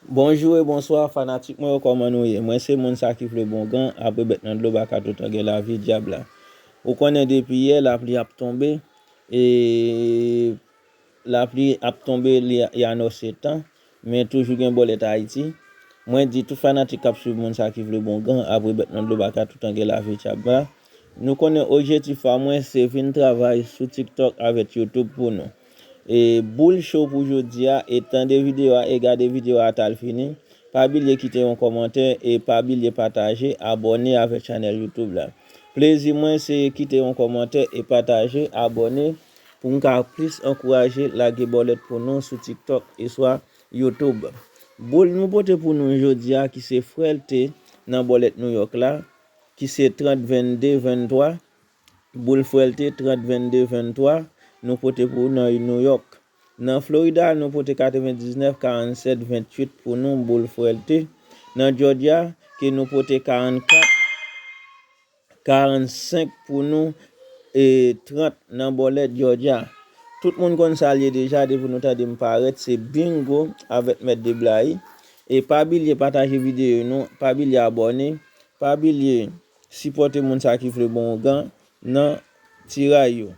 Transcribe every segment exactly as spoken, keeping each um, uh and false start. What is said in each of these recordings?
Bonjou e bonswa fanatik mwen yo, kòman nou ye? Mwen se moun sa ki vle bongan, apre bèt nan dlo baka toutan gen lavi dyab la. Ou konnen depi yè lapli ap tonbe, e lapli ap tonbe, li, li anonse tan, men toujou gen bòlèt Ayiti. Mwen di tout fanatik k ap swiv moun sa ki vle bongan, apre bèt nan dlo baka toutan gen lavi dyab la. Nou konnen objektif pa mwen se vin travay sou TikTok avèk YouTube pou nou. E boul cho pou jodi a, e tande videyo a, e gade videyo a ta l fini. Pa bliye kite yon kòmantè e pa bliye pataje, abòne avèk chanèl YouTube la. Plezi mwen se kite yon kòmantè e pataje, abòne pou m ka plis ankouraje lage bòlèt pou nou sou TikTok e swa YouTube. Boul nou pote pou nou jodi a ki se frèlte nan bòlèt New York la, ki se trant vennde venntwa. Boul frèlte trant vennde venntwa, nou pote pou nan New York. Nan Florida, nou pote katrevendiznèf karannsèt venntuit pou nou boul frèlte. Nan Georgia, ke nou pote karannkat karannsenk pou nou e trant nan bòlèt Georgia. Tout moun konn sa l ye deja, depi nou tande m parèt, se bingo avèk Mèt Deblayi. E pa bliye pataje videyo nou, pa bliye abòne, pa bliye sipòte moun sa ki vle bongan nan tiray yo.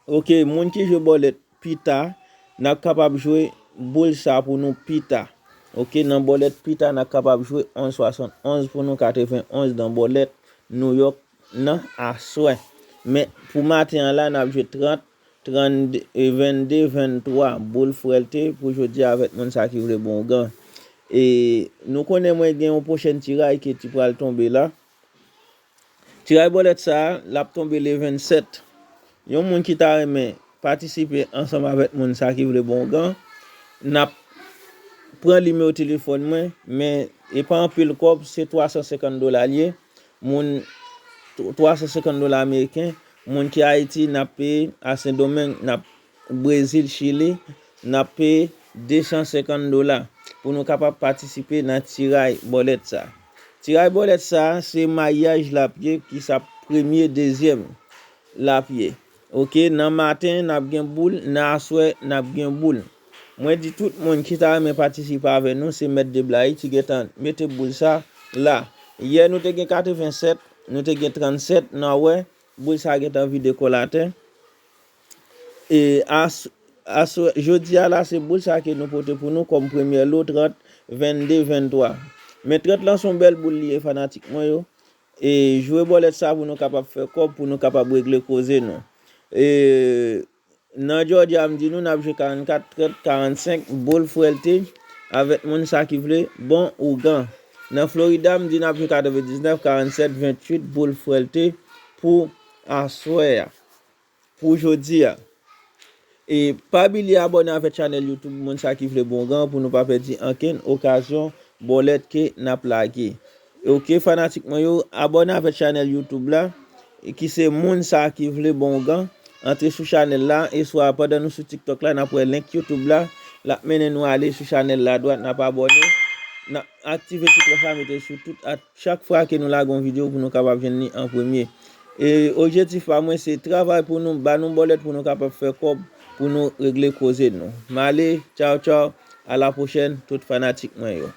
Ok, moun ki jwe bòlèt pita, n ap kapab jwe boul sa pou nou pita. Ok, nan bòlèt pita, n ap kapab jwe onz swasannonz pou nou katrevenonz nan bòlèt New York nan aswè. Men pou maten an la, n ap jwe trant, trant, e, vennde venntwa, boul frèlte pou jodi avèk moun sa ki vle bongan. E nou konnen mwen gen yon pwochèn tiray ke ti pral tonbe la. Tiray bòlèt sa a, l ap tonbe le vennsèt. Yon moun ki ta renmen patisipe ansanm avèk moun sa ki vle bongan, n ap pran nimewo telefòn mwen, men e pa anpil kòb, se twasansenkant dola l ye. Moun, twasansenkant dola ameriken, moun ki Ayiti, n ap peye, a Sendomeng, n ap Brezil, Chili, n ap peye desansenkant dola pou nou kapab patisipe nan tiray bòlèt sa. Tiray bòlèt sa, se mayaj l ap ye, ki sa premye, dezyèm l ap ye. Ok, nan maten, n ap gen boul, nan aswè, n ap gen boul. Mwen di tout moun ki ta renmen patisipe avè nou, se Mèt Deblayi ki gentan mete boul sa la. Yè, nou te gen katrevensèt, nou te gen trannsèt, n a wè, boul sa gentan vide kò l atè. E as-, aswè, jodi a la, se boul sa ke nou pote pou nou kòm premyè lo, trant, vennde, venntwa. Men trant lan se yon bèl boul li ye, fanatik mwen yo. E jwe bòlèt sa pou nou kapab fè kòb, pou nou kapab regle koze nou. E nan Georgia, m di nou, n ap jwe karannkat, trant, karannsenk, boul frèlte, avèk moun sa ki vle bon ougan. Nan Florida, m di n ap jwe katrevendiznèf, karannsenk, venntuit, boul frèlte pou aswè a, pou jodi a. E pa bliye abòne avèk chanèl YouTube Moun Sa Ki Vle Bongan pou nou pa pèdi ankenn okazyon bòlèt ke n ap lage. Ok, fanatik mwen yo, abòne avèk chanèl YouTube la, e ki se Moun Sa Ki Vle Bongan. Antre sou chanèl la, e swa pandan nou sou TikTok la, n ap wè link YouTube la, l ap mennen nou ale sou chanèl la dwat, n ap abòne, n ap aktive ti klòch la, mete sou tout, a chak fwa ke nou lage yon videyo pou nou kapab jwenn li an premye. E objektif pa mwen se travay pou nou, ba nou bòlèt pou nou kapab fè kòb, pou nou regle koze nou. M ale, tchaw tchaw, a la pwochèn, tout fanatik mwen yo.